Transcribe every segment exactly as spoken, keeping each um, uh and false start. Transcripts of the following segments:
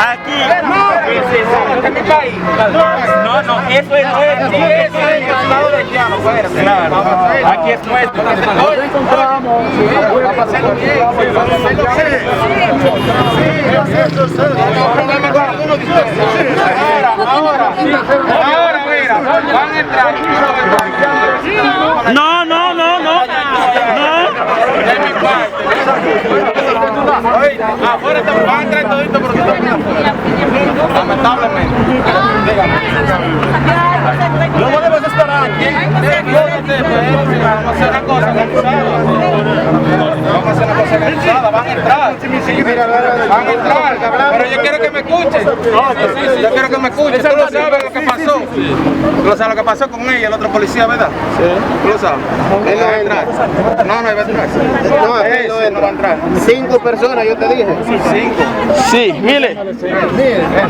Aquí. No, no, eso es nuestro. Eso es nuestro. Aquí es nuestro. Ahora, ahora, ahora, mira, van a entrar. No, no, no, no. No. Ey, afuera están, van a entrar todito, pero tú también afuera. Lamentablemente. Dígame. No podemos esperar aquí. Vamos a hacer una cosa organizada. Vamos a hacer una cosa organizada. Van a entrar. Van a entrar. Pero yo quiero que me escuchen. Yo quiero que me escuchen. Tú no sabes lo que pasó. Tú no sabes lo que pasó con ella, el otro policía, ¿verdad? Sí. Tú lo sabes. Él no va a entrar. No, no, él va a entrar. No, él no entra. Cinco personas, yo te dije. Cinco. Sí, mire.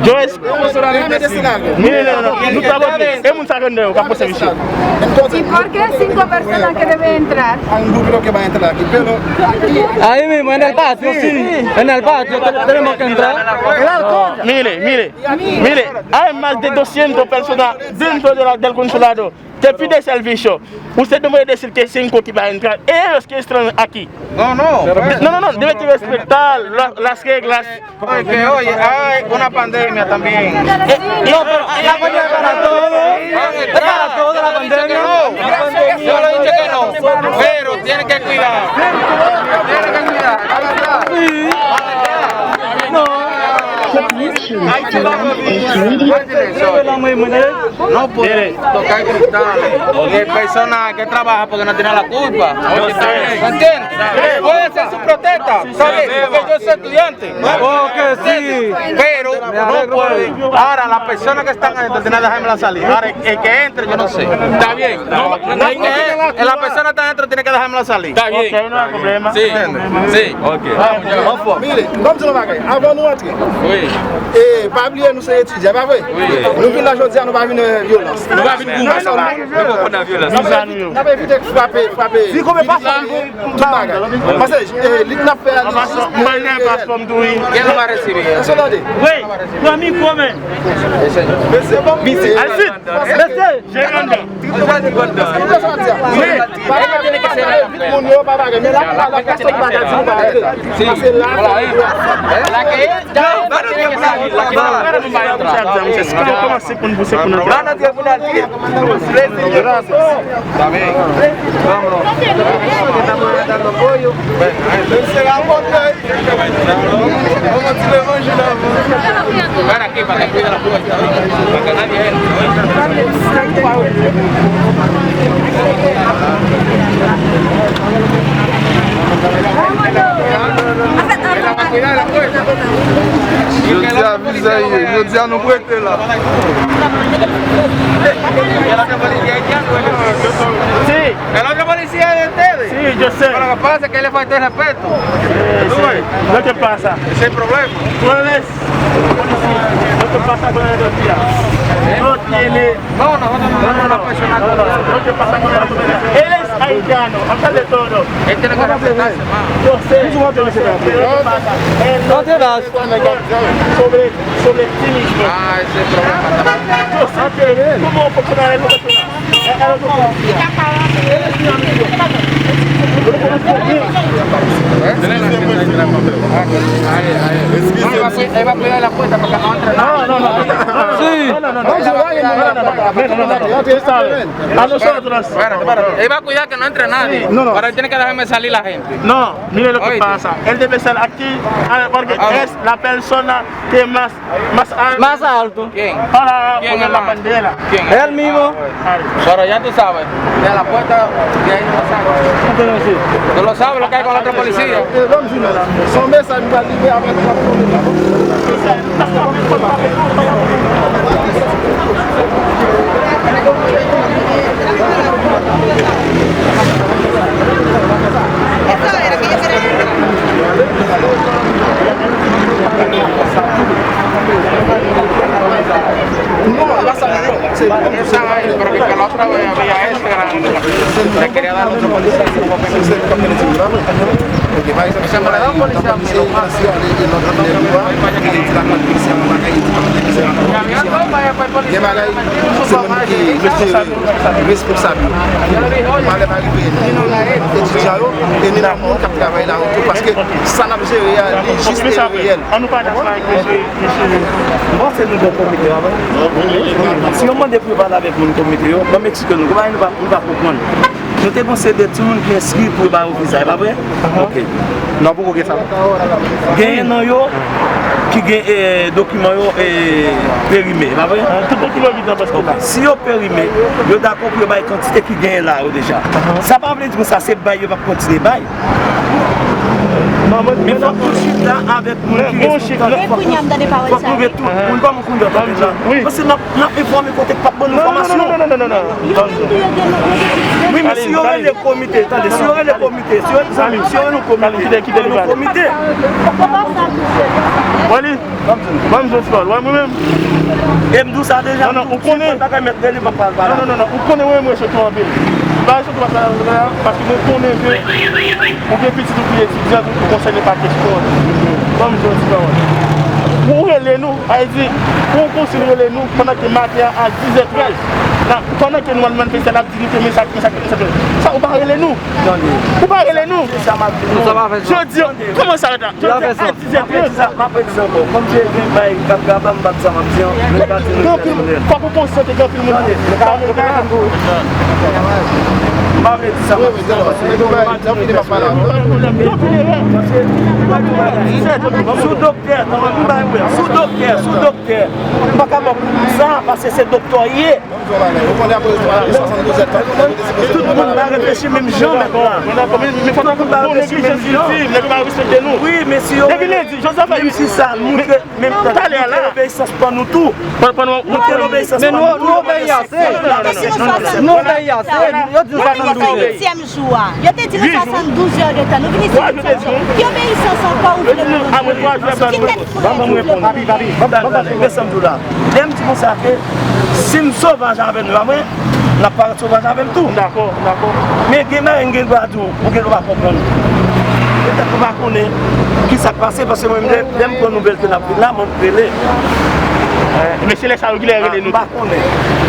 Yo es. Déjame decir algo. Mire, no, no, no. E moun sa k anndan yo k ap poze misye. ¿Y por qué cinco personas que deben entrar? Hay un grupo que va a entrar aquí, pero aquí. Ahí mismo, en el patio, sí. En el patio, te- tenemos que entrar. Mire, mire, mire, hay más de doscientas personas dentro de la- del consulado. Te pide servicio. Usted no puede decir que cinco que va a entrar. Ellos que están aquí. No, no. No, no, no, debe de respetar la- las reglas. Porque, oye, hay una pandemia también. No, pero la pandemia es para todos. Es para todos la pandemia. No, yo le he dicho que no, pero tiene que cuidar. Tiene que cuidar. Sí. No. Ay, sí, vamos. No puede tocar cristales. El personaje que trabaja porque no tiene la culpa. ¿Me entiendes? Puede ser su protesta, está bien, porque yo soy estudiante. Ok, sí. Pero no puede. Ahora, las personas que están adentro tienen que dejarme salir. Ahora, el que entre, yo no sé. Está bien. No, no, no, no, la persona está adentro tiene que dejarme salir. Está bien. Ok, no hay problema. Sí. ¿Entiendes? Sí. Ok. Mire, ban m di nou yon bagay. Avan nou antre, e, pa bliye nou se etidyan, pa vre? Nou vin la jodi a, nou pa vin nan vyolans. Nou pa vin pou nou. Nou pa konn nan vyolans. N ap evite, n ap evite frape, frape, tout bagay. Paske, e, lit n ap fè a, li jis, e, e, tande. Wi, pran mikwo, men. Mesye, bon, mesye. Mesye, jere anndan. Wi. Kòmanse pou n pouse pou n antre. Está bien. Vámonos. Estamos dando apoyo. Bueno, ahí. Para que, para que cuide la puerta, ¿eh? Para que nadie entre, ¿eh? Yo te avize yo, yo di a nou prete la. Sí. El otro policía es de ustedes. Sí, yo sé. Pero lo que pasa es que le falta el respeto. Eh, sí. ¿Tú ves? ¿Qué te pasa? Ese es el problema. Tú eres policía. ¿Qué te pasa con el policía? No tiene. No, nosotros no somos una persona. No, no, no. ¿Qué te pasa con el policía? Él es haitiano, a pesar de todo. Él tiene que respetarse más. Yo sé. ¿Qué te pasa? Él no te va a sobre, sobre ti mismo. Ah, ese es el problema. Yo sé que como profesional. Él va a cuidar la puerta para que no entre nadie. No, no, no. Sí. No, no, no, no. A nosotros. Espérate, espérate. Él va a cuidar que no entre nadie. No, no. Pero él tiene que dejarme salir la gente. No, mire lo que pasa. Él debe estar aquí, ah, porque es la persona que más, más alto. ¿Quién? Para poner la bandera. ¿Quién? Él mismo. Pero ya tú sabes, de la puerta de ahí no sale. Tú lo sabes lo que hay con la otra policía. Son mesas para liberar. Pero que, que la otra vez había ese gran. Le quería dar otro policía. Ok, pa egzanp, si w ale nan polisye, w ale nan lòt nèg yo a, e di lakòt polisye an bagay, e di lakòt polisye an bagay. Gen bagay, se moun ki jere yo, responsab yo. Malè pa rive, ni nou etidyan yo, e ni nan moun k ap travay la yo tou, paske sa n ap jere a, li jis e reyèl. Ann nou pale ansanm avèk mesye, mesye. M panse nou bon komite, pa vre? Si yo mande pou yo pale avèk moun komite yo, ban m eksplike nou. Gen bagay nou pa, nou pa konprann. Nou te gen yon seri de timoun ki enskri pou yo ba yo viza, e pa vre? Ok. Non, poko gen sa. Genyen nan yo ki gen, eh, dokiman yo, eh, perime, e pa vre? Ah, tout dokiman vide nan pòch la. Si yo perime, yo dakò pou yo bay kantite ki genyen la yo deja. Sa pa vle di konsa se bay yo p ap kontinye bay. Men fòk nou chita avèk moun ki responsab. Fòk nou gen tout moun kòm kounye a tande la. Paske n ap, n ap enfòme kote k p ap ban nou enfòmasyon. Wi, men si yo rele komite, tande, si yo rele komite, si yo, si yo rele yon komite, rele yon komite. Wè li, ban m di w ti pawòl, wè mwen menm. E m di w sa deja, non, non, ou konnen. Bagay mèt de li, m ap pral pale. Non, non, non, non, ou konnen mwen, mwen soti anpil. M pa soti pase la, paske mwen konnen ke ou gen pitit ou ki etidyan, ou konsène pa kesyon an. Ban m di w yon ti pawòl. Pou ou rele nou, sa vle di, pou yon konsil rele nou, pandan ke maten an a dizè trèz, pandan ke nou al manifeste la, di nou ke men sa, men sa, men sa, men sa, ou pa rele nou. Ou pa rele nou. Jodi, kòman sa rete la? Jodi a dizè trèz. M ap redi sa ankò. Kòm se gen bay k ap graba, m p ap di sa m ap di an, men pa di nou pèsonèl. Fòk ou konsyan ke gen anpil moun. M pa vle di sa m ap di an. Sou doktè, sou doktè, sou doktè, m pa ka ba w kou pou sa, paske se doktè w ye. Tout moun pa reflechi menm jan mentnan. Tout moun pa reflechi menm jan. Wi, men si yo, menm si sa montre, menm tan, montre lobeyisans pa nou tou. Montre lobeyisans pa nou tou. Men nou obeyi ase. Nou obeyi ase. Yo di nou swasanndouzyèm jou a. Yo te di nou swasanndouzyèm jou. Nou vini swasanndouzyèm jou. Ki obeyisans ankò ou vle pou nou? Ki tèt pou nou? Papi, papi, papi, papi, men sa m di w la. Lè m di konsa ke si m sovaj avè nou, pa vre, n ap parèt sovaj avè l tou. M dakò, m dakò. Men gen bagay m gen dwa di w, ou gen dwa pa konprann. Petèt ou pa konnen ki sa k pase, paske mwen menm, lè, lè m pran nouvèl ke n ap vin la, mwen rele. Mesye, lè sa yo ki lè rele nou? M pa konnen.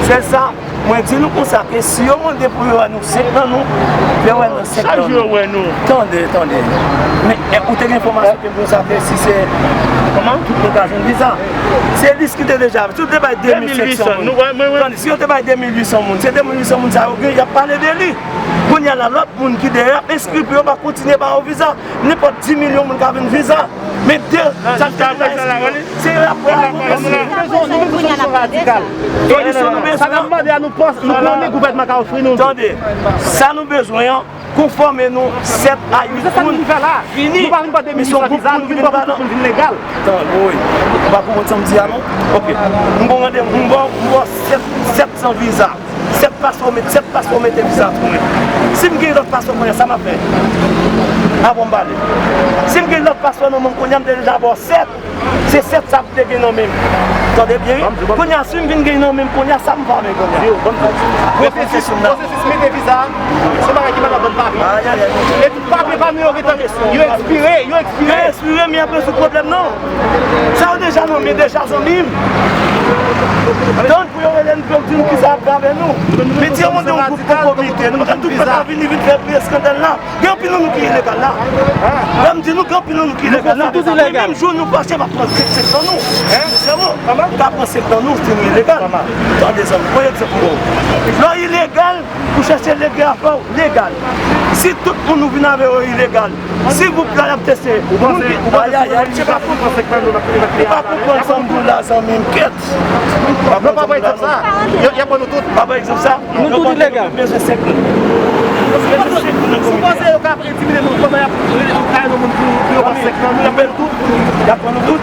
Sèl sa, mwen di nou konsa ke si yo mande pou yo wè nou senk nan nou, yo wè nou senk nan nou. Chak jou yo wè nou. Tande, tande. Men, eh, ou te gen enfòmasyon ke konsa ke si se, kòman? Tout moun ka jwenn viza. Se lis ki te deja. Si yo te bay de mil senk san moun. Tande, si yo te bay de mil uit san moun, se de mil uit san moun sa yo gen, y ap pale de li. Kounye a la, lòt moun ki dèyè ap enskri pou yo pa kontinye ba yo viza. Nenpòt dis milyon moun ka vin viza. Men de, sa k te deja enskri yo, se rapò a yo. Solisyon nou bezwen an. Sa n ap mande a, nou pòs, nou konnen gouvènman ka ofri nou. Tande, sa nou bezwen an, konfòme nou sèt a uit moun. Vini. Nou pa vin ba de mil uit san viza, nou vin ba pou tout moun vin legal. Tan, wi. Ou pa konprann sa m di a non? Ok. M gon randevou, m ba w, m ba w sèt, sèt san viza. Sèt paspò, met, sèt paspò mete viza pou mwen. Si m gen lòt paspò kounye a, sa m ap fè? Avan m pale. Si m gen lòt paspò nan men m kounye a, m te deja ba w sèt. Se sèt sa m te gen nan men m. Tande byen, wi. Kounye a, si m vin gen nan men m kounye a, sa m va fè kounye a? Pwosesis, pwosesis mete viza a, se yon bagay ki pa nan bòn papye. Epi papye pa nou yo gentan, yo ekspire, yo ekspire. Yo ekspire, men y ap rezoud pwoblèm nan. Sa yo deja nan men deja, zanmi m. Tann pou yo rele n pou yo di nou kisa y ap fè avè nou. Men di yo mande yon gwoup pou komite. Nou pa ka tout pèp la vini, vin fè eskandal la. Gen anpil nan nou ki ilegal la. Lè m di nou, gen anpil nan nou ki ilegal la. Men menm jou nou fache, m ap pran senk nan nou. Sèlman, m ka pran senk nan nou si nou ilegal. Tande zanmi, pran egzanp mwen. Lè w ilegal, ou chèche legal, fò w legal. Si tout moun ou vin avè yo ilegal, si gwoup la y ap teste, moun ki, ayayay, se pa tout. Ou pa konprann sa m di w la, zanmi m, kèt. Non, pa pran egzanp sa. Y a, y a pran nou tout. Pa pran egzanp sa. Nou tout ilegal. Bezwen senk moun. Bezwen senk moun nan komite. Sipoze yo ka entimide nou pandan y ap kare nou moun pou, pou yo pran senk nan nou, y ap pran nou tout. Y ap pran nou tout.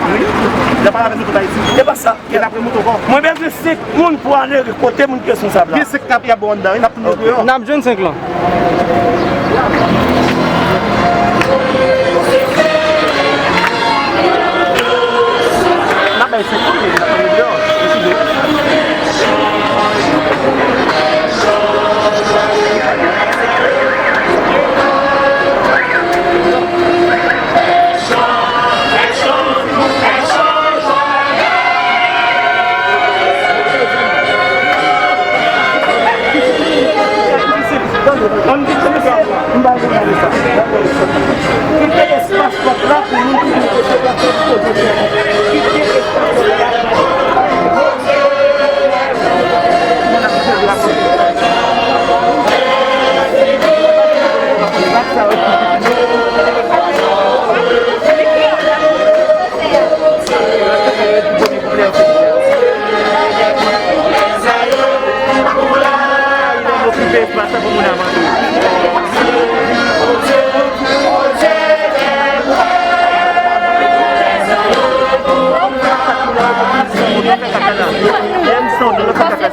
Y ap pale avè nou tout Ayiti. E pa sa. Y ap remoute ankò. Mwen bezwen senk moun pou ale kote moun ki responsab la. Gen senk k ap, y ap ba w anndan, y ap tounen deyò. N ap jwenn senk lan. N ap bay senk moun, n ap tounen deyò. Deside. Sa pou moun avan tou. Lè m sot, nou fè kaka.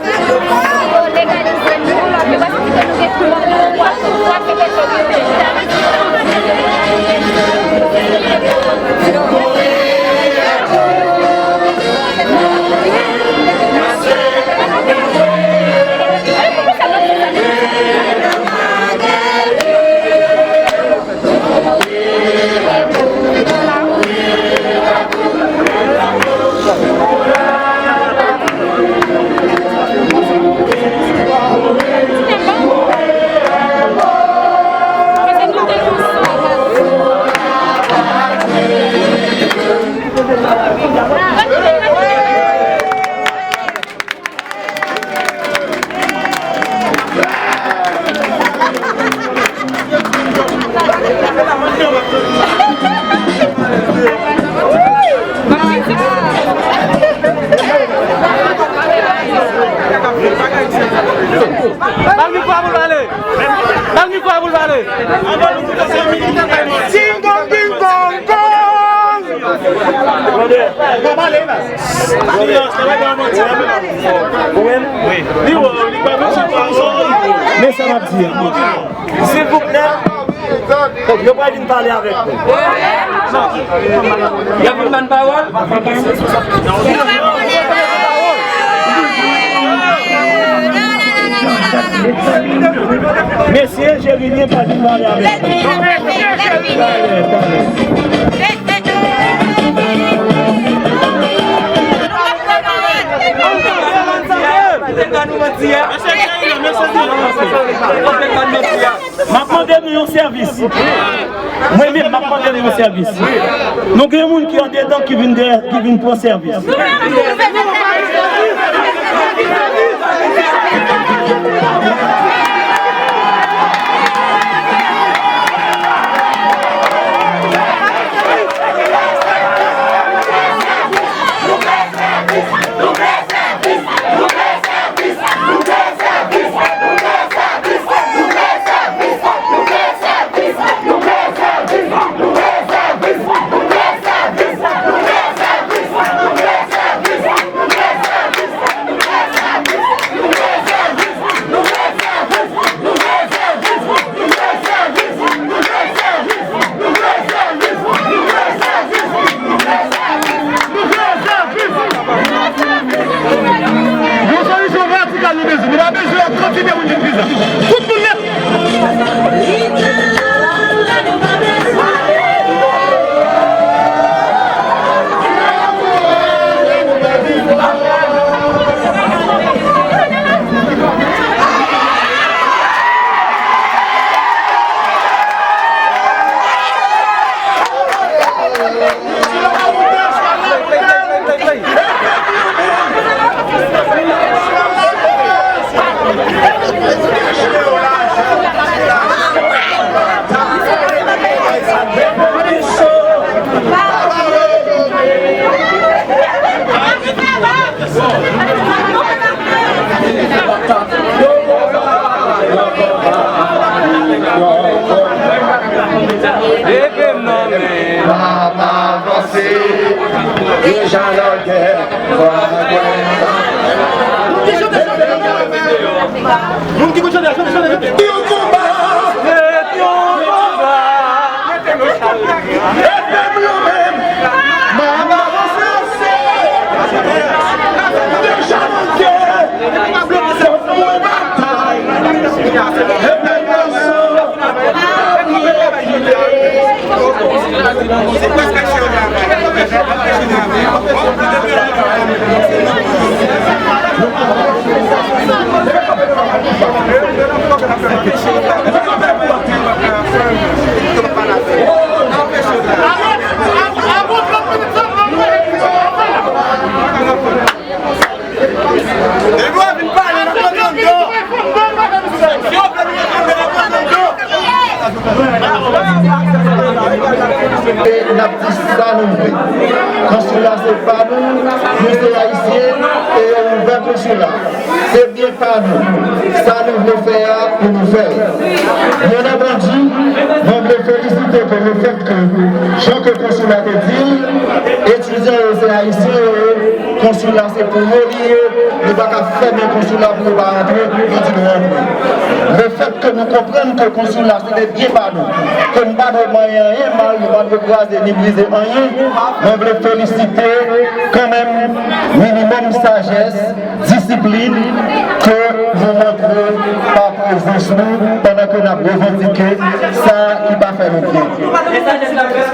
Ban l mikwo a pou l pale. Ban l mikwo a pou l pale. Ding dong, ding dong, dong. Ou menm? Men sa m ap di a. Silvouplè, yo pral vin pale avèk nou. Y ap vin ban pawòl? Mesye Jerilyen pral vin pale avèk nou. Talè, talè. M ap mande nou yon sèvis. Mwen menm, m ap mande nou yon sèvis. Nou gen moun ki andedan ki vin dèyè, ki vin pran sèvis. Yon solisyon radikal nou bezwen. Nou pa bezwen yon kantite moun vin viza. Tout moun nèt. Ede m nan men. Pa avanse, deja lagè. Moun ki konn chante, chante, chante, chante. Yon konba. Yon konba. E n ap di sa nou vle. Konsila se pa nou, nou se Ayisyen, e ouvè konsila. Se byen pa nou. Sa nou vle fè a, pou nou fè l. Byen antandi, mwen vle felisite ke lefètke, jan ke konsil la te di l, etidyan yo se ayisyen yo ye, konsil la se pou yo li ye, nou pa ka fèmen konsil la pou yo pa rantre, nou di nou rantre. Lefètke nou konprann ke konsil la se te byen pa nou, ke nou pa dwe manyen anyen mal, nou pa dwe kraze ni brize anyen, mwen vle felisite kanmenm minimòm sajès, disiplin ke nou montre pa prezans nou pandan ke n ap revandike sa ki pa fè nou byen.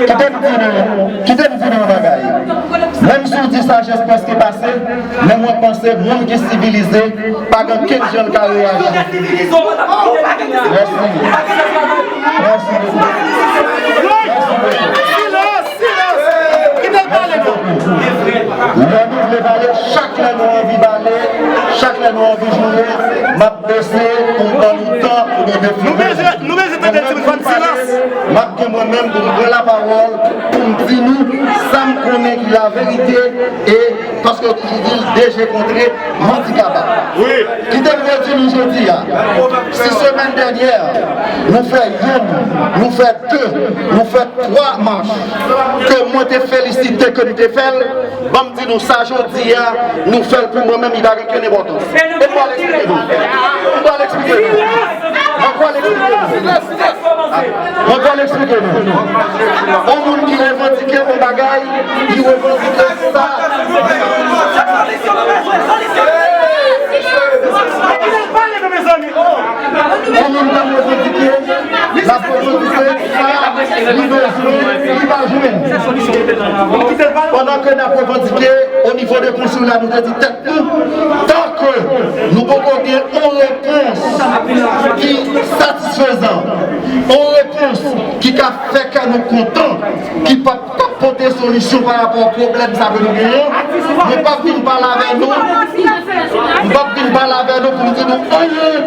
Kite m di nou, kite m di nou yon bagay. Menm si w di sajès prèske pase, men mwen panse moun ki sivilize pa gen okenn jan l ka reyaji. Mèsi. Mèsi bokou. Mèsi bokou. Silans! Silans! Kite l pale, non. Lè nou vle pale, chak lè nou anvi pale, chak lè nou anvi joure, m ap bese pou m ban nou tan pou nou defini. Nou bezwen, nou bezwen tande ti fanm silans. M ap gen mwen menm pou m pran lapawòl, pou m di nou sa m konnen ki laverite, e paske yo toujou di l, de je kontre, manti kaba. Wi. Kite m redi nou jodi a. Si semèn dènyè, nou fè youn, nou fè de, nou fè twa mach ke mwen te felisite ke nou te fè l, ban m di nou sa jodi a, nou fè l pou mwen menm, li pa gen okenn enpòtans. E m pral eksplike nou. M pral eksplike nou. Mwen pral eksplike nou. Mwen pral eksplike nou. Yon moun ki revandike yon bagay, li revandike sa. Yon moun k ap revandike, l ap revandike sa li bezwen, li pa jwenn. Pandan ke n ap revandike, o nivo de konsil la, nou te di tèt nou, tanke nou poko gen yon repons ki satisfezan, yon repons ki ka fè kè nou kontan, ki p ap, p ap pote solisyon pa rapò a pwoblèm sa ke nou genyen, mwen p ap vin pale avè nou, mwen p ap vin pale avè nou pou m di nou anyen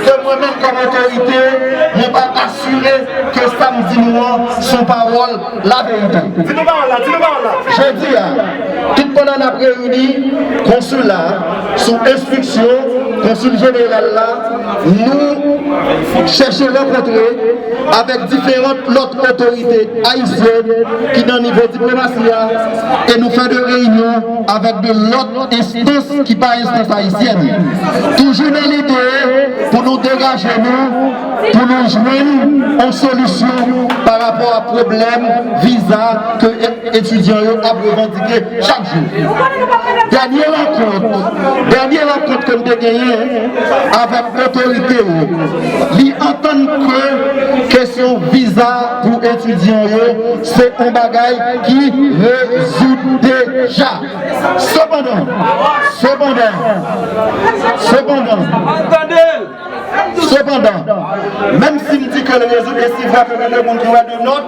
ke mwen menm kòm otorite, mwen pa asire ke sa m di nou an se yon pawòl laverite. Di nou pawòl la, di nou pawòl la. Jodi a, tout pandan n ap reyini konsil la, sou enstriksyon konsil jeneral la, nou chèche rankontre avèk diferan lòt otorite ayisyèn ki nan nivo diplomasi a, e nou fè de reyinyon avèk de lòt enstans ki pa enstans ayisyèn. Toujou nan lide pou nou degaje nou, pou nou jwenn yon solisyon pa rapò a pwoblèm viza ke e-, etidyan yo ap revandike chak jou. Dènye rankont, dènye rankont ke m te genyen avèk otorite yo, li antann ke kesyon viza pou etidyan yo se yon bagay ki rezoud deja. Sepandan, sepandan, sepandan, sepandan, menm si m di ke l rezoud, e si vrè ke gen de moun ki wè de nòt,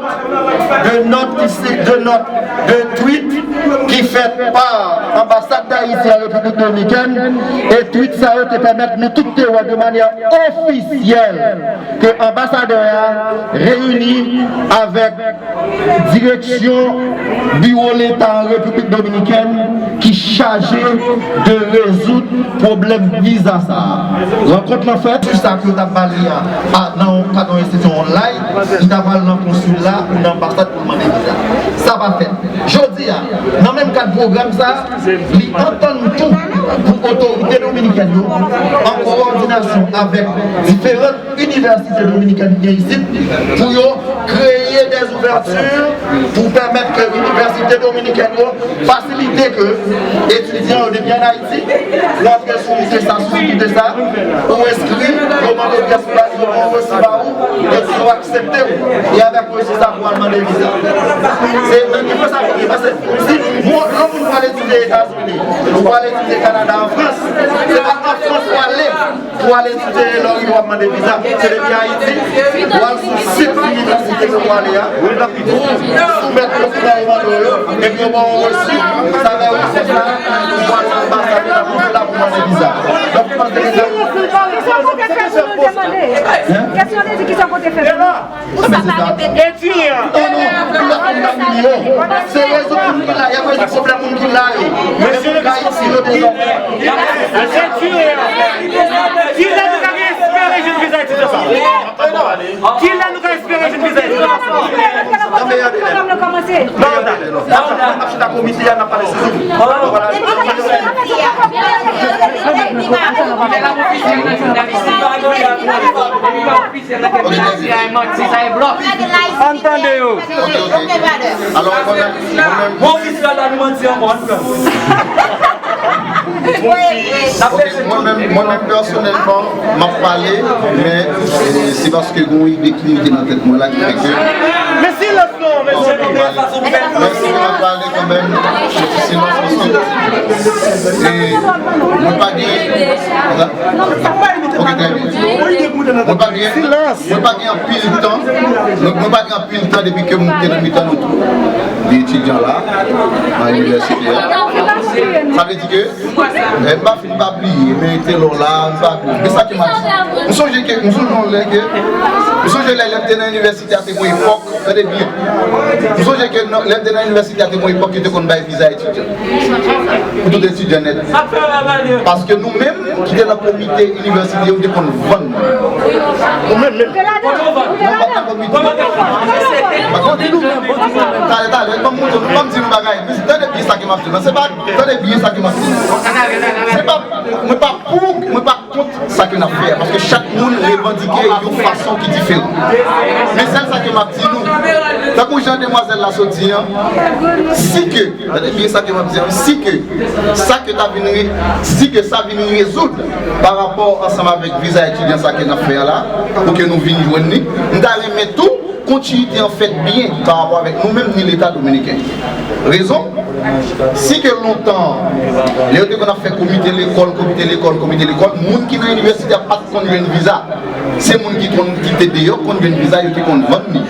de nòt ki si, de nòt, de tweet ki fèt pa anbasad Dayiti an Repiblik Dominikèn, e tweet sa yo te pèmèt nou tout te wè de manyè ofisyèl ke anbasadè a reyini avèk direksyon biwo Leta an Repiblik Dominikèn ki chaje de rezoud pwoblèm viza sa a. Rankont lan fèt, sou sa ke yo t ap pale a, a, nan yon kad yon enstitisyon online, li ta pral nan konsil la ou nan anbasad pou l mande viza. Sa pa fèt. Jodi a, nan menm kad pwogram sa, li antann tou pou otorite dominikèn yo, an kowòdinasyon avèk diferan inivèsite dominikèn ki gen isit, pou yo kreye dè ouvèti pou pèmèt ke inivèsite dominikèn yo fasilite ke etidyan yo depi ann Ayiti, ou antre sou site sa, sou site sa, ou enskri, yo mande pyès pou yo, yo ba w resi ba ou, epi yo aksepte w, e avèk resi sa pou al mande viza. Se nan nivo sa pou ye, paske si yon moun pral etidye Etazini, ou pral etidye Kanada, an Frans, se pa an Frans w ale pou w al etidye lè w rive w ap mande viza. Se depi Ayiti, w al sou sit inivèsite ke w prale a, ou soumèt dokiman yo mande w yo, epi yo ba w yon resi, sa fè resi sa, ou pral nan anbasad la pou, la pou mande viza. Donk, ou panse ke sa. Kesyon li di ki sa kote fè. Etidyan. Non, non, pou lòt moun nan milye yo. Se rezoud moun ki la, y ap rezoud pwoblèm moun ki la yo. Men moun k Ayiti yo dezòmè. Mesye, tire yo. Kilè nou ka gen espere jwenn viza etidyan sa? Kilè nou ka espere jwenn viza etidyan sa? Nan meyè delè. Non, non, non. N ap chita komite a, n ap pale sou Zoom. Ann tande yo. Ok, ok. Alò, mwen menm, mwen menm, ok, mwen menm, mwen menm pèsonèlman, m ap pale, men, e, se paske gen yon ide ki rete nan tèt mwen la ki fè ke Men silans non, mesye, non, men fason pou fè l. Mèsi, m ap pale kanmenm. Silans, paske, e, mwen pa gen, ok, trè byen. Mwen pa gen, mwen pa gen anpil tan. Mwen, mwen pa gen anpil tan depi ke mwen te nan mitan nou tou. De etidyan la, nan inivèsite a. Sa vle di ke Eh, m pa fin pa bliye, men Telor la, m pa bliye. Men sa ke m ap di. M sonje ke, m sonje yon lè ke, m sonje lè, lè m te nan inivèsite a, te gon epòk, tande byen. M sonje ke nan, lè m te nan inivèsite a, te gon epòk ki te konn bay viza etidyan. Pou tout etidyan nèt. Paske nou menm, ki te nan komite inivèsite yo, te konn vann. Nou menm, menm. Nou pa t nan komite. Pa konn di nou menm, bon, di nou menm. Talè, talè, ban m montre nou, ban m di nou bagay. Tande byen sa ke m ap di la. Se pa, tande byen sa ke m ap di la. Se pa, mwen pa pou, mwen pa kont sa ke n ap fè a, paske chak moun revandike yon fason ki diferan. Men sèl sa ke m ap di nou, tankou jan demwazèl la sot di an, si ke, tande byen sa ke m ap di an, si ke sa ke ta vin re-, si ke sa vin rezoud pa rapò ansanm avèk viza etidyan sa ke n ap fè a la, pou ke nou vin jwenn li, m ta renmen tou kontinite an fèt byen pa rapò avèk nou menm ni Leta dominiken. Rezon, si ke lontan, lè yo te konn ap fè komite lekòl, komite lekòl, komite lekòl, moun ki nan inivèsite a pa t konn jwenn viza. Se moun ki konn, ki te deyò, konn jwenn viza, yo te konn vann li.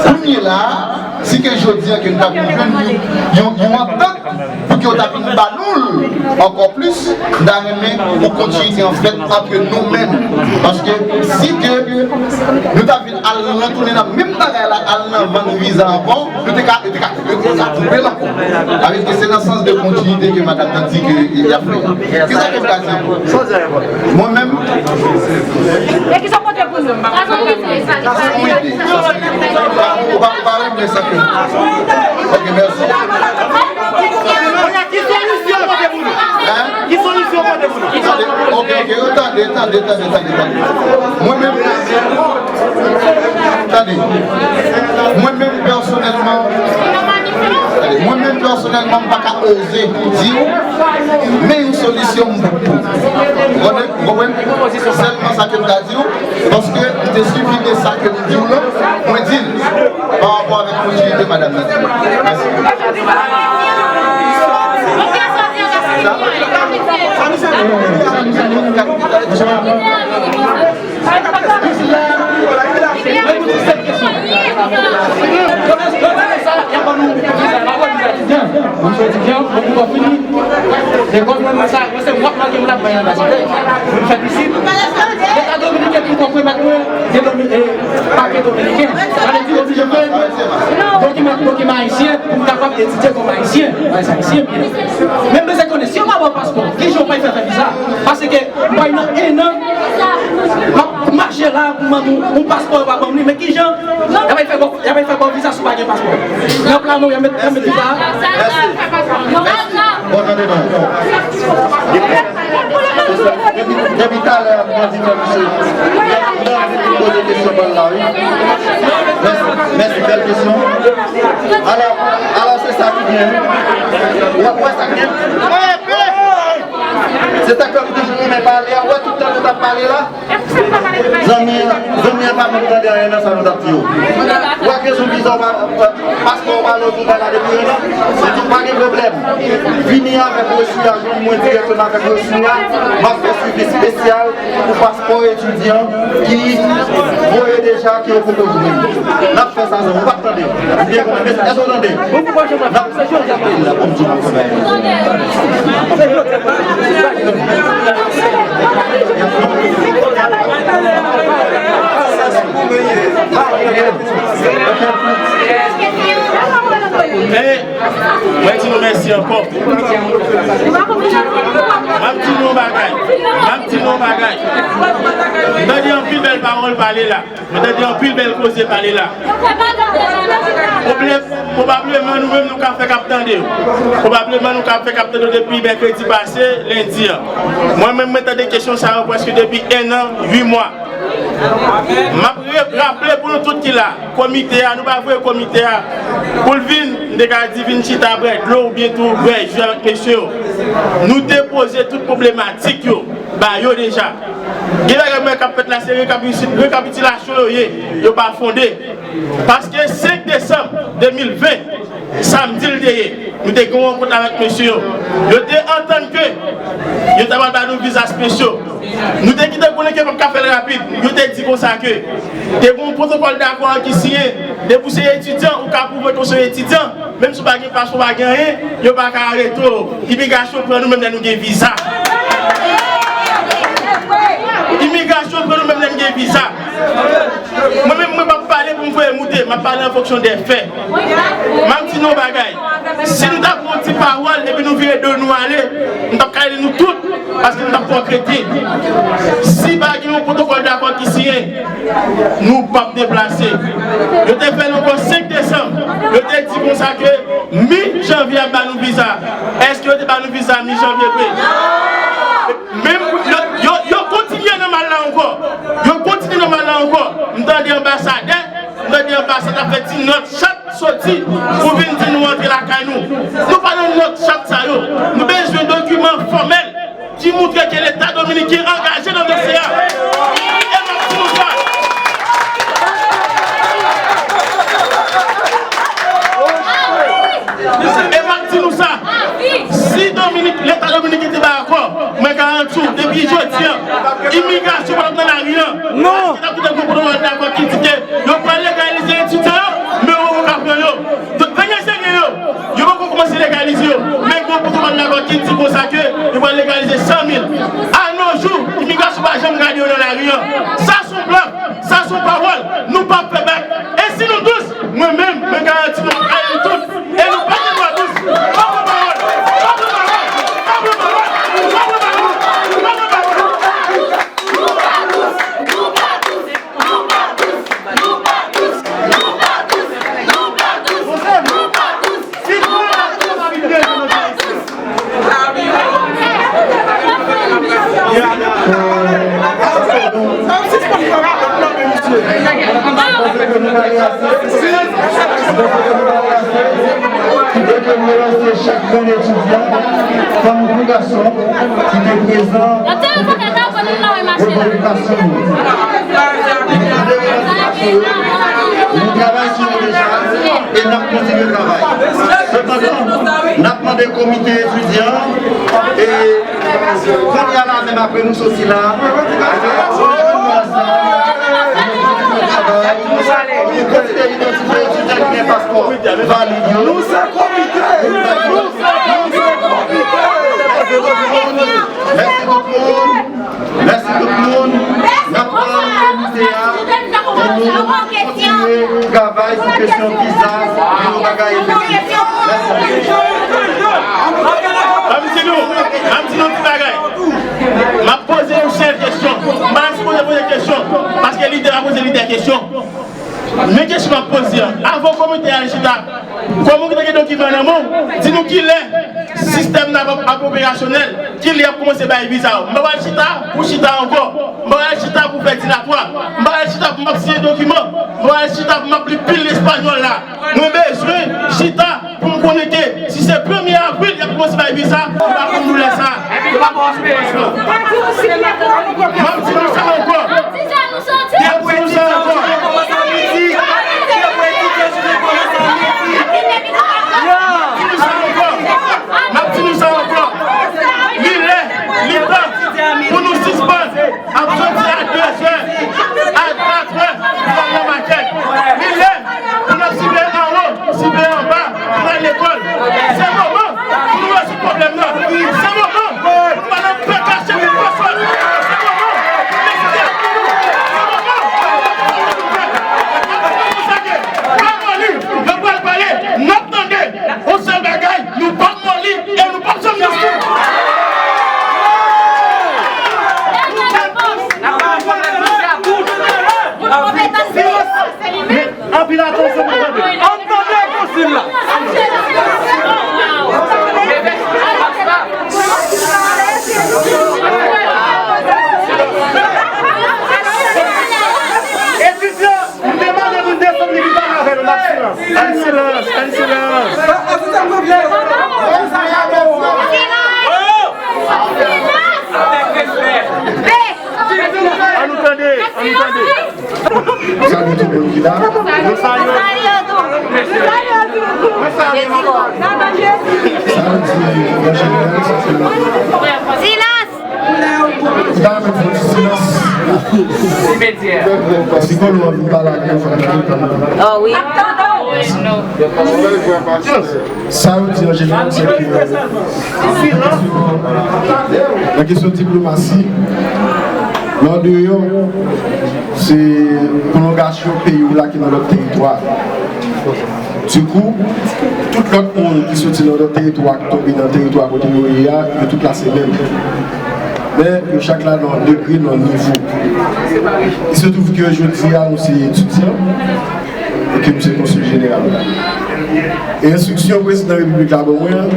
Kounye la a, si ke jodi a ke n ta konn jwenn yon, yon, yon antant, pou ke yo ta vin ba nou l ankò plis, m ta renmen pou kontinite an fèt ant nou menm. Paske si ke nou ta vin al nan tounen nan menm bagay la, al nan vann viza ankò, nou te ka, nou te ka, nou te ka koupe l ankò. Avèk ke se nan sans de kontinite ke madanm nan di ke y ap fè. Kisa ke m ka di ankò? Mwen menm, E ki sa w pote pou nou? Sa se yon ide. Sa se yon ide. Ou pa, ou pa renmen sa ke. Ok, mèsi. Ki solisyon w pote pou nou? Hein? Ki solisyon w pote pou nou? Tande, ok, ok, tande, tande, tande, tande, tande. Mwen menm, tande. Mwen menm pèsonèlman, tande, mwen menm pèsonèlman, m pa ka oze di w, men yon solisyon m pou. Ou konprann? Ou konprann? Sèlman sa ke m ka di w, paske m te swiv ide sa ke m di w lan, mwen di l, pa rapò avèk kontinite madanm nan di. Mèsi. Sa? Sa nou se? Sa nou se? Jis la, mwen di sèt kesyon. Yo, yo, yo, sa, y ap ban nou viza, y ap ban nou viza etidyan. Mwen se etidyan, mwen poko fini lekòl, mwen, mwen sa, mwen se w ap mande m la, mwen anbasatè. Mwen fè pisit. Leta dominiken poko pèmèt mwen gen domi-, e, papye dominiken. Sa vle di, oblije fè dokiman, dokiman ayisyen pou m kapab etidye kòm ayisyen. Mwen se ayisyen, byen. Men m bezwen konnen, si yo pa ba w paspò, kijan w pral fè fè viza? Paske Bay nan en an, m ap mache la pou mande yon paspò, yo pa ban m li, men kijan? Y ap fè ba w, y ap fè ba w viza si w pa gen paspò. Nan plan nou, y ap met, y ap met viza a. Mèsi. Mèsi. Bon, tande non. Depi, depi talè, m ap di, mesye, m ap di, poze kesyon ban la, wi. Mèsi, mèsi, bèl kesyon. Alò, alò, se sa ki byen, wi. Ou wè, ou wè sa k byen? Se sa k fè m toujou renmen pale a. Ou wè tout tan nou t ap pale la? Zanmi an, zanmi an pa menm tande anyen nan sa nou t ap di yo. Ou wè kesyon viza ou pa, paspò ou pa lòt ou pa la depi en an. Li di w pa gen pwoblèm. Vini avèk resi a, jwenn mwen dirèkteman avèk resi a. M ap fè swivi espesyal pou paspò etidyan ki voye deja, ke yo poko jwenn. N ap fè sa, zanmi. Ou pa t tande. Ou byen konnen, men èske w tande? N ap Mwen di nou mèsi ankò. M ap di nou yon bagay. Pawòl pale la. Nou tande anpil bèl koze pale la. Pwoblèm, pwobableman, nou menm nou ka fè k ap tande yo. Pwobableman, nou ka fè k ap tande yo depi mèkredi pase, lendi an. Mwen menm, mwen tande kesyon sa yo prèske depi en an, uit mwa. M ap re-, raple pou nou tout ki la, komite a, nou pa voye komite a pou l vin, m te ka di vin chita bwè dlo oubyen tou bwè ji avèk mesye yo. Nou te poze tout pwoblematik yo ba yo deja. Gen bagay mwen k ap fèt la, se rekapiti-, rekapitilasyon yo ye, yo pa fonde. Paske senk desanm de mil ven, samdi l te ye, nou te gen yon rankont avèk mesye yo. Yo te antann ke yo ta pral ba nou viza espesyal. Nou te kite konnen ke p ap ka fè l rapid. Yo te di konsa ke te gen yon pwotokòl dakò ki siyen. Depi w se etidyan, ou ka pwouve ke w se etidyan. Menm si w pa gen paspò, w pa gen anyen, yo pa ka arete w. Imigrasyon pran nou menm lè nou gen viza. Imigrasyon pran nou menm lè nou gen viza. Mwen menm, mwen p ap pale pou m voye moute, m ap pale an fonksyon de fè. M ap di nou yon bagay. Si nou ta pran yon ti pawòl epi nou vire do nou ale, nou t ap ka rele nou tout, paske nou t ap twò kreten. Si pa gen yon pwotokòl dakò ki siyen, nou p ap deplase. Yo te fè l ankò senk desanm. Yo te di konsa ke mi janvye y ap ba nou viza. Èske yo te ba nou viza mi janvye vre? Menm yo, yo, yo kontinye nan mal la ankò. Yo kontinye nan mal la ankò. M tande anbasadè, m tande anbasadè ap fè ti nòt chat soti pou vin di nou antre lakay nou. Nou pa nan nòt chat sa yo. Nou bezwen dokiman fòmèl ki moutre ke Leta dominiken angaje nan dosye a. E m ap di nou sa. E m ap di nou sa. Si Dominik, Leta dominiken te ba akò, mwen garanti w, depi jodi a, imigrasyon pa t ap nan lari an. Non. Paske n ap kite gwo pwotokòl dakò ki di ke yo pral legalize etidyan yo, men yo poko ka pran yo. Donk, dènye serye yo, yo poko kòmanse legalize yo. Men gwo pwotokòl dakò ki di konsa ke yo pral legalize san mil. A no jou, imigrasyon pa janm gade yo nan lari an. Sa se yon plan, sa se yon pawòl, nou p ap fè bak. E si nou dous, mwen menm, mwen garanti nou, nou kale nou tout. E nou pa gen dwa dous. Pa pran pawòl. Pa pran pawòl. Pa pran pawòl. Pa pran pawòl. Pa pran pawòl. Ki te ke nou relanse chak grenn etidyan, fanm kou gason, ki te prezan pou edikasyon nou. Nou mande relanse mache yo, nou travay sou yo deja, e n ap kontinye travay. Sepandan, n ap mande komite etidyan, e kounye a la menm apre nou soti la, nou ansanm, nou kontinye travay pou kantite idantifye etidyan ki gen paspò valid yo. Nou se komite! Nou se komite! Mèsi tout moun. Mèsi tout moun. N ap pran komite a pou nou kontinye travay sou kesyon viza, pou yon bagay efektif. Mèsi. Ban m di nou, ban m di nou yon ti bagay. M ap poze yon sèl kesyon. M pa sipoze poze kesyon, paske lidè a poze lidè kesyon. Men kesyon m ap poze an, avan komite a al chita, kòm ou ki te gen dokiman nan men w, di nou kilè sistèm nan ap, ap operasyonèl, kilè y ap kòmanse bay viza yo. M pa pral chita pou chita ankò. M pa pral chita pou fè dilatwa. M pa pral chita pou m ap siyen dokiman. M pa pral chita pou m ap li pil espanyòl la. Mwen bezwen chita pou m konnen ke si se premye avril y ap kòmanse bay viza, m pa konn nou lè sa. Yo pa ba w espeyans lan. M ap di nou sa ankò. M ap di nou sa ankò. M ap di nou sa ankò. M ap di nou sa ankò. M ap di nou sa ankò. Li lè, li tan pou nou sispann ap soti a de zè, a katrè, pou al nan makèt. Li lè pou n ap siveye anwo, siveye anba, pou n al lekòl. Se moman pou nou rezoud pwoblèm nan. Se moman pou nou pa nan pè kache pou pè sòt. Se moman pou nou Silans! Silans! Sikològ, nou pale ak yo, fò nou tann. Oh wi. Sa yo di an jeneral, se ke, euh, nan kesyon diplomasi, nan deyò, se pwolongasyon peyi w la ki nan lòt teritwa. Dikou, tout lòt moun ki soti nan lòt teritwa, ki tonbe nan teritwa kote yo ye a, yo tout la se menm. Men yo chak la nan degre, nan nivo. Il se trouve que jodi a, nou se etidyan, e ke m se konsil jeneral. E enstriksyon prezidan repiblik la ban mwen an,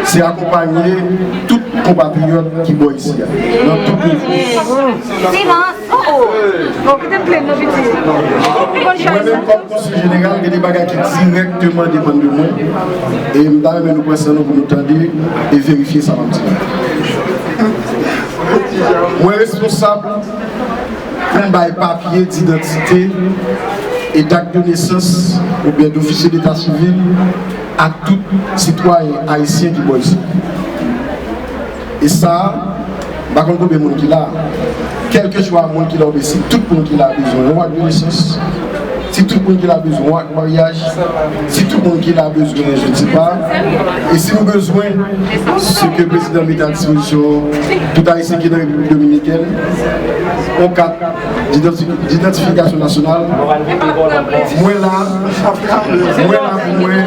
se akonpanye tout konpatriyòt ki bò isi a, nan tout nivo. Silans! Oh, oh. Bon, kite m plenn non, piti. Ou konn chay sa. Mwen menm, kòm konsil jeneral, gen de bagay ki dirèkteman depann de mwen. E m ta renmen nou pran san nou pou nou tande e verifye sa m ap di la. Mwen responsab pou m bay papye didantite e dak de nesans oubyen dofisye deta sivil a tout sitwayen ayisyen ki bò isi. E sa, m pa konn konbyen moun ki la. Kèlkeswa moun ki la oubyen si tout moun ki la bezwen yon ak de nesans, si tout moun ki la bezwen yon ak maryaj, si tout moun ki la bezwen, je ne sais pas, e si nou bezwen, se ke prezidan mete a dispozisyon tout ayisyen ki nan Repiblik Dominikèn, yon kat didanti-, didantifikasyon nasyonal. Mwen la, mwen la pou mwen.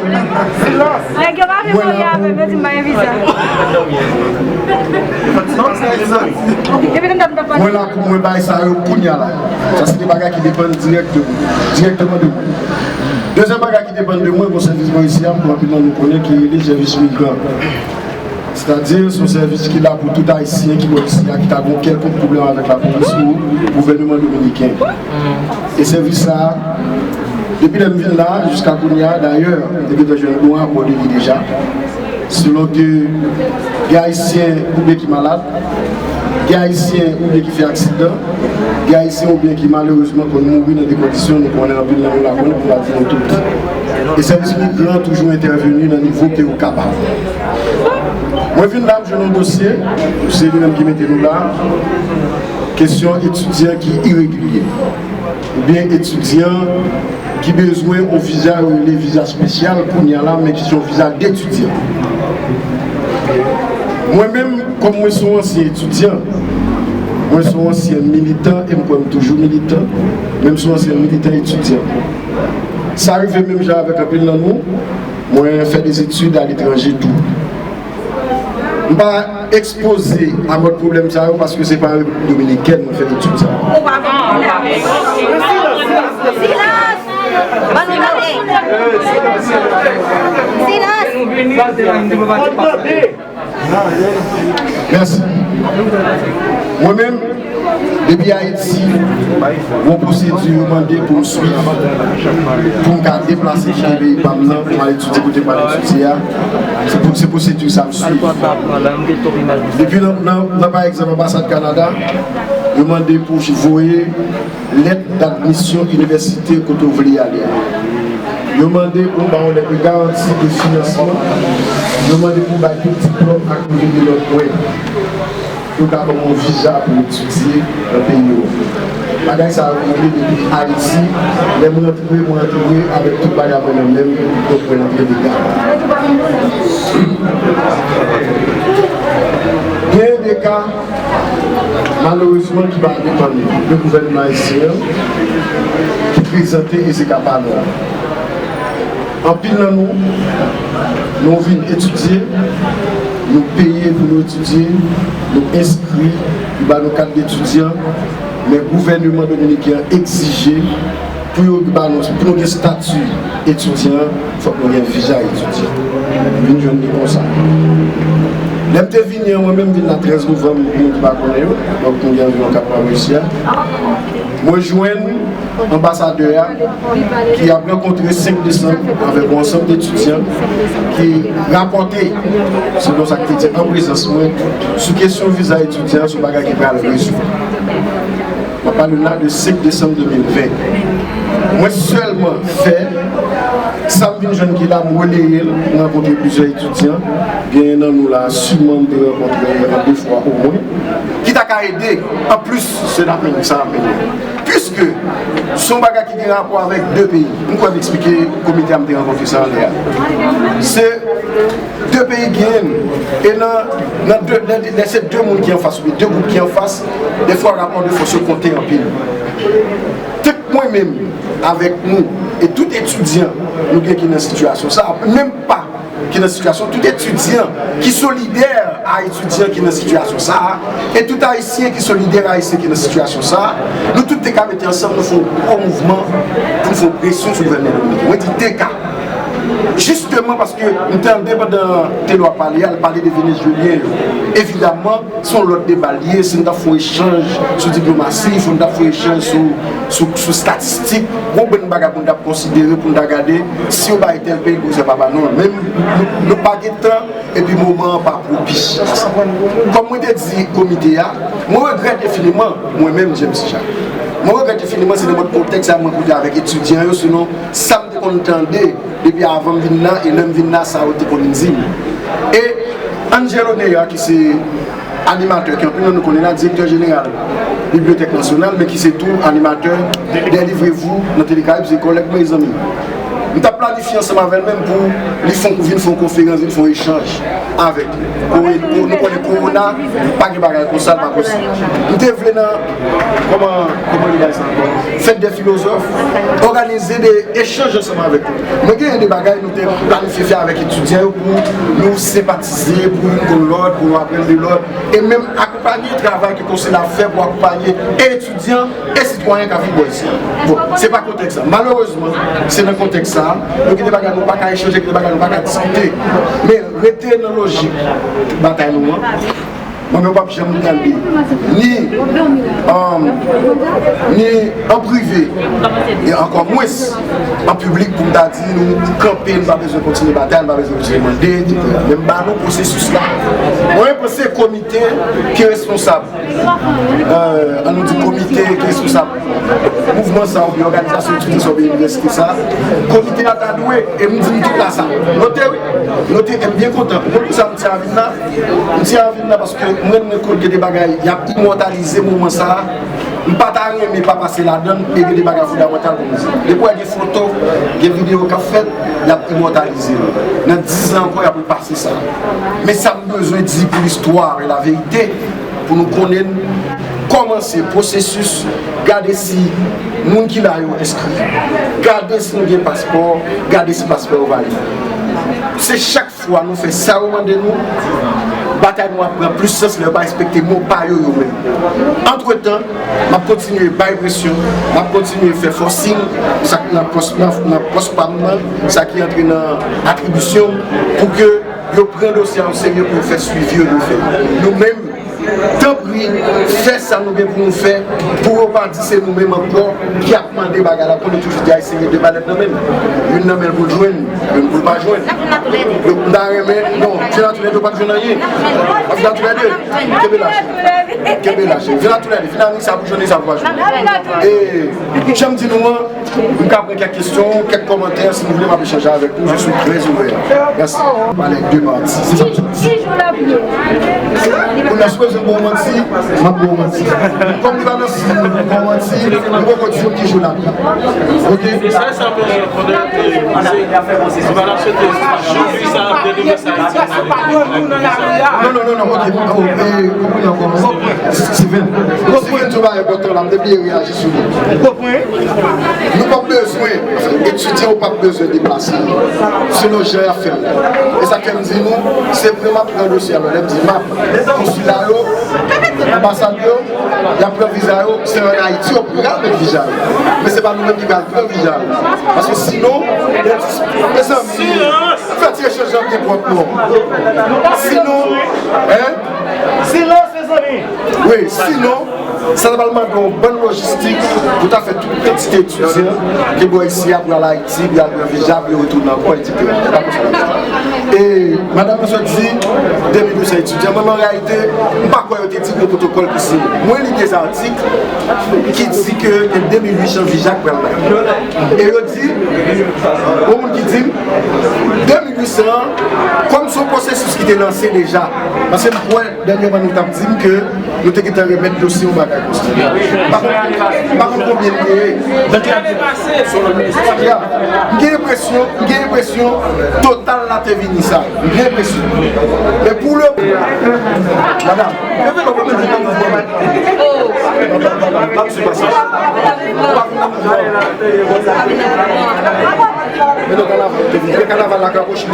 Nèg yo pa vle pale avè m, yo di m pa gen viza. Depi lè m t ap pale. Mwen la pou mwen bay sa yo kounya la. Sa se de bagay ki depann direkteman, direkteman de mwen. Dezyèm bagay ki depann de mwen, bon, sèvis bò isi a, m kwè anpil nan nou konnen, ki rele sèvis migran. Sètadi, se yon sèvis ki la pou tout ayisyen ki bò isi a, ki ta gen yon kèlkonk pwoblèm avèk lapolis ou gouvènman dominiken. E sèvis sa a, depi lè m vin la, jiska kounye a, dayè, m te gentan jwenn yon rapò de li deja, selon ke gen ayisyen oubyen ki malad, gen ayisyen oubyen ki fè aksidan, gen ayisyen oubyen ki malerezman konn mouri nan de kondisyon nou konnen anpil nan nou la konnen, pou pa di nou tout. E sèvis migran toujou entèveni nan nivo ke yo kapab. Mwen vin la, m jwenn yon dosye, se li menm ki mete nou la, kesyon etidyan ki iregilye, oubyen etidyan ki bezwen yon viza yo rele viza espesyal kounye a la, men ki se yon viza detidyan. Mwen menm, kòm mwen se yon ansyen etidyan, mwen se yon ansyen militan, e m kwè m toujou militan, men m se yon ansyen militan etidyan. Sa rive menm jan avèk anpil nan nou, mwen fè de etid aletranje tou. M pa ekspoze a mòd pwoblèm sa yo paske se pa an Repiblik Dominikèn mwen fè etid sa yo. Silans! Silans! Ban nou tande! Silans! Mèsi. Mwen menm, depi Ayiti, gon pwosedi yo mande pou m swiv, pou m ka deplase kite peyi pa m nan, pou m al etidye kote m al etidye a. Se pou, se pwosedi sa m swiv. Depi nan, nan, nan, pa egzanp, anbasad Kanada, yo mande pou voye lèt dadmisyon inivèsite kote w vle ale a. Yo mande pou w ba yon lèt de garanti de finansman. Yo mande pou w bay tout diplòm ak yon de lòt pwen. Pou w ka ban yon viza pou w etidye nan peyi yo. Bagay sa yo rive depi Ayiti. Lè m rantre, mwen rantre avèk tout bagay mwen nan men m, donk mwen rantre legal. Gen de ka malerezman, ki pa depann de gouvènman ayisyen an, ki prezante e se ka pa nou. Anpil nan nou, nou vin etidye, nou peye pou nou etidye, nou enskri, yo ba nou kat etidyan, men gouvènman dominiken an egzije pou yo ba nou, pou nou gen estati etidyan, fòk nou gen viza etidyan. M vin jwenn li konsa. Lè m te vini an, mwen menm, m vin la trèz novanm, pou moun ki pa konnen yo, donk nou gen anviwon kat mwa m isi a. Mwen jwenn anbasadè a, ki ap rankontre senk desanm avèk yon ansanm etidyan ki rapòte, selon sa k te di an prezans mwen, sou kesyon viza etidyan, se yon bagay ki pral rezoud. M ap pale la de senk desanm de mil ven. Mwen sèlman fè sa m vin jwenn ki la, m releye l, m rankontre plizyè etidyan. Genyen nan nou la, siman m te rankontre an de fwa omwen, ki ta ka ede, anplis, se n ap mennen, sa n ap mennen. Piske se yon bagay ki gen rapò avèk de peyi. M kwè m eksplike komite a m te rankontre sa anlè a. Se de peyi ki genyen. E nan, nan de, lè, lè se de moun ki anfas oubyen de gwoup ki anfas, defwa rapò de fòs yo konte anpil. Tank mwen menm, avèk nou, e tout etidyan nou gen ki nan sitiyasyon sa a, menm pa ki nan sitiyasyon, tout etidyan ki solidè a etidyan ki nan sitiyasyon sa a, e tout Ayisyen ki solidè a Ayisyen ki nan sitiyasyon sa a, nou tout te ka mete ansanm, nou fè yon gwo mouvman pou n fè yon presyon sou gouvènman dominiken. Mwen di te ka. Jisteman paske m tande pandan Telor ap pale a, l pale de Venezwelyen yo. Evidaman, se yon lòt deba l ye, si n t ap fè yon echanj sou diplomasi, fò n t ap fè yon echanj sou, sou, sou estatistik, gon bann bagay pou n t ap konsidere, pou n ta gade si yo bay tèl peyi, pou se pa ba nou. Men nou, nou pa gen tan, epi moman an pa pwopis. Kòm mwen te di komite a, mwen regrèt enfiniman, mwen menm, James Jacques. Mwen regrèt enfiniman, se nenpòt kontèks sa mwen koute avèk etidyan yo, sinon sa m te konn tande depi avan m vin la, e lè m vin la, sa yo te konn di m. E Angelo Neya, ki se animatè, ki anpil nan nou konnen la, direktè jeneral Bibliyotèk Nasyonal, men ki se tou animatè Delivrez-vous nan Telekarayib, se kòlèg mwen, e zanmi m. M t ap planifye ansanm avè l menm pou li fè, vin fè yon konferans, vin fè yon echanj avèk li. Ko-, ko-, nou konnen kowona, pa gen bagay konsa, l pa posib. M te vle nan, kòman, kòman li bay sa ankò? Fèt dè filozòf, òganize de echanj ansanm avèk li. Mwen genyen de bagay nou te planifye fè avèk etidyan yo pou nou senpatize, pou youn konn lòt, pou nou aprann de lòt, e menm akonpanye travay ke konsèy la ap fè pou akonpanye etidyan e sitwayen k ap viv bò isi a. Bon, se pa kontèks sa. Malerezman, se nan kontèks sa, nou gen de bagay nou pa ka echanje, gen de bagay nou pa ka diskite. Men rete nan lojik batay nou an. Mwen menm, w p ap janm tande ni, um, ni an prive, e ankò mwens an piblik pou m ta di nou kanpe, nou pa bezwen kontinye batay, nou pa bezwen kontinye mande, etsetera. Men m ba nou pwosesis la. Mwen panse komite ki responsab, euh, ann nou di komite ki responsab mouvman sa oubyen òganizasyon etidyan sa oubyen inivèsite sa, komite a ta dwe, e m di m tout la sa. Note wi, note, e m byen kontan. Ou konn poukisa m di sa vin la? M di sa vin la paske mwen, mwen kwè gen de bagay y ap imòtalize moman sa a. M pa ta renmen pa pase ladan l, e gen de bagay fondamantal pou nou di. Depi w gen foto, gen videyo k ap fèt, y ap imòtalize yo. Nan diz an ankò, y ap repase sa. Men sa m bezwen di pou listwa e laverite, pou nou konnen kòmanse pwosesis, gade si moun ki la yo enskri, gade si nou gen paspò, gade si paspò yo valide. Se chak fwa nou fè sa yo mande nou, batay nou ap pran plis sans lè yo pa respekte mo pa yo, yo menm. Antretan, m ap kontinye bay presyon, m ap kontinye fè forcing, sa k nan pòs, nan, nan pòs pa m nan, sa ki antre nan atribisyon m, pou ke yo pran dosye a o serye, pou yo fè swivi yo dwe fè. Nou menm, tanpri, fè sa nou gen pou nou fè, pou yo pa di se nou menm ankò ki ap mande bagay la, pou nou toujou di Ayisyen gen de malèt nan men l. Youn nan men l pou l jwenn, youn pou l pa jwenn. Donk, m ta renmen, non, vin a tou lè de, w p ap jwenn anyen. W ap vin a tou lè de. Kenbe la, cheri. Kenbe la, cheri. Vin a tou lè de. Vin a ni sa pou jwenn, ni sa pou pa jwenn. E, jan m di nou an, m ka pran kèk kesyon, kèk kòmantè, si nou vle, m ap echanje avèk nou. Je suis très ouvert. Mèsi. Pale de pati. Se sa m sot di. Ki jou l ap ye? Kounye a, si w bezwen m ba w manti, m ap ba w manti. Kòm li pa nan siy pou m ba w manti, m poko di w ki jou l ap ye. Oke? Se sa, sa m konnen. Se pa n ap swete jou sa ap delivre sa. Non, non, non, non, oke. Oh, eh, konprann ankò. Steven. Steven, tou va enpòtan la, m te bliye reyaji sou li. Ou konprann? Nou p ap bezwen, etidyan yo p ap bezwen deplase selon jan y ap fè l. E sa k fè m di nou, se vre m ap pran dosye a, lè m di m ap, konsila yo, anbasad yo, y ap pran viza yo, se ann Ayiti yo pral met viza yo. Men se pa nou menm ki pral pran viza yo. Paske sinon, mezanmi, fè ti echanj lan byen pwòp non. Sinon, hein? Silans, mezanmi! Wi, sinon, sa ta pral mande yon bann lojistik pou ta fè tout kantite etidyan ki bò isi a pou al Ayiti, pou y al pran viza, pou yo retounen ankò, etsetera. E pa konsa l ap fèt. E madanm nan sot di de mil uit san etidyan, men an reyalite, m pa kwè yo te di gon pwotokòl ki siyen. Mwen li de zatik ki di ke gen de mil uit san visa k pral la. E yo di, gon moun ki di m, de mil uit san an, kòm se yon pwosesis ki te lanse deja, paske m kwè dènyèman nou t ap di m ke nou te gentan remèt dosye yon bagay konsa. M pa konn, m pa konn konbyen l te ye. Ya, m gen enpresyon, m gen enpresyon Total la te vini sa. M gen enpresyon. Men pou le, madanm, leve lò pou mwen vin nan mouvman. M ap swiv sa. Men nan kanaval te vini. Men kanaval la ka poche.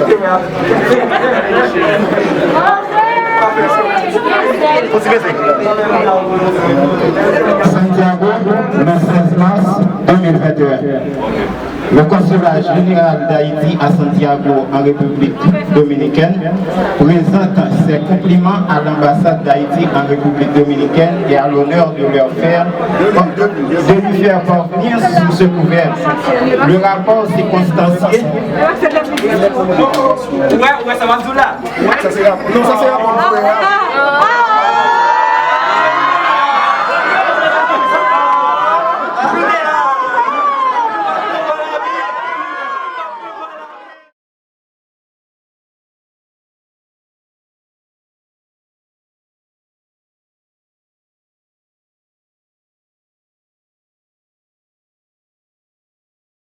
Santiago, le seize mars deux mille vingt et un. Le consulat général d'Haïti à Santiago, en République dominicaine, présente ses compliments à l'ambassade d'Haïti en République dominicaine et à l'honneur de leur faire, de lui faire parvenir sous ce couvert. Le rapport circonstancié. Ou wè, ou wè sa m ap di w la? Sa se rapò. Non, sa se rapò.